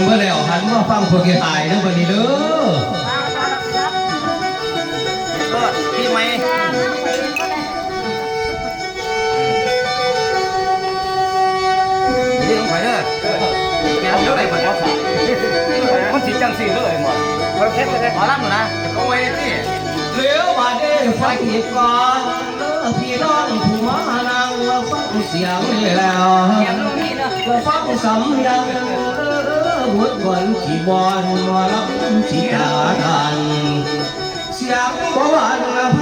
ເມື່ອແລ້ວຫັນມາຟັງພວກເຮົາອ້າຍເດີບັດນີ້ເດີ. ເອີ ປີໃໝ່ ເລື່ອງໄປເດີ ແມ່ນເດີ ໄດ້ເປີດ ມັນຊິຈັ່ງຊີ້ເລີຍໝໍ ໝໍລຳນະ ກໍໄວ້ທີ່ ແລ້ວບາດນີ້ຟັງອີກກ່ອນ ເອີ ພີ່ນ້ອງຜູ້ມານັ່ງຟັງສຽງນີ້ແລ້ວ ຟັງສຳນຽງບົດກອນທີ່ບ່ອນໝໍລຳຊິຕາດານ ສຽງບໍ່ຫວານອະໄພ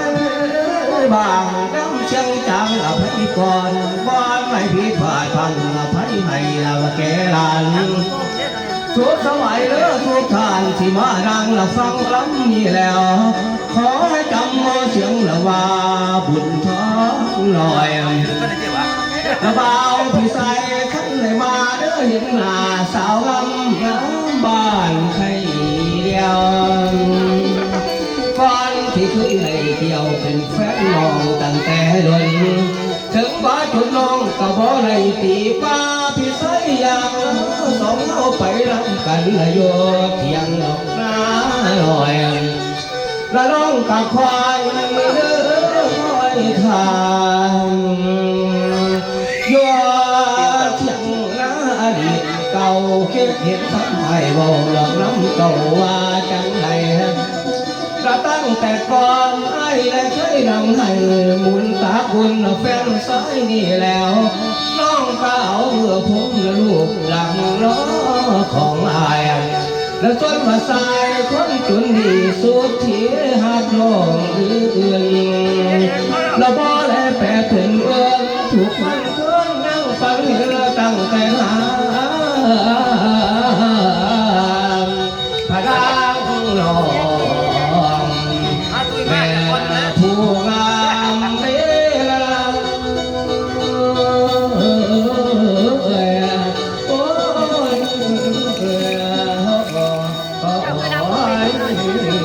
ບາງ ນຳສຽງຈາງອະໄພກ່ອນ ບໍ່ໃຫ້ຜິດພາດພັງອະໄພໃຫ້ລະແກ່ຫຼານ. ສຸກສະບາຍເດີທຸກທ່ານທີ່ມານັ່ງລະຟັງລຳນີ້ແລ້ວ ຂໍໃຫ້ຈຳເອົາສຽງລະວ່າບຸນທອງນ້ອຍ ລະບ່າວພີ່ໄຊ ຄັນໄດ້ມາເດີເຫັນໜ້າສາວງາມ ງາມບ້ານໄຂ່ດຽວ ກ່ອນທີ່ເຄີຍໄດ້ກ່ຽວເປັນແຟນນ້ອງຕັ້ງແຕ່ດົນ ເຖິງວ່າຈົນນ້ອງກໍບໍ່ໄດ້ຕີປ້າ ພີ່ໄຊຢ່າງສອງເຮົາໄປນຳກັນລະຢູ່ທຽງນອກນານ້ອຍ ລະນ້ອງກະຄອຍເດີຄອຍຖ້າ ຢູ່ທຽງນາອະດີດເກົ່າ ຄິດເຫັນຄຳອ້າຍເວົ້າບອກນຳເຈົ້າວ່າຈັ່ງໃດ ກະຕັ້ງແຕ່ກ່ອນອ້າຍແລະເຄີຍນັ່ງໃຫ້ ບຸນຕາບຸນແຟນຊາຍນີ້ແລ້ວ ນ້ອງກະເອົາເມືອພົມລະລູກຫຼັງນອຂອງອ້າຍ ລະຊົນວ່າຊາຍຄົນຈົນດີສຸດທີ່ຮັກນ້ອງອື່ນ ລະບໍ່ແລແປເປັນເອີນ ທຸກຄົນເຄີຍນັ່ງຟັງເຮືອຕັ້ງແຕ່ຫາພະນາງນ້ອງ ແມ່ນຜູ້ງາມເວລາ ໂອ້ຍ ໂອ້ຍ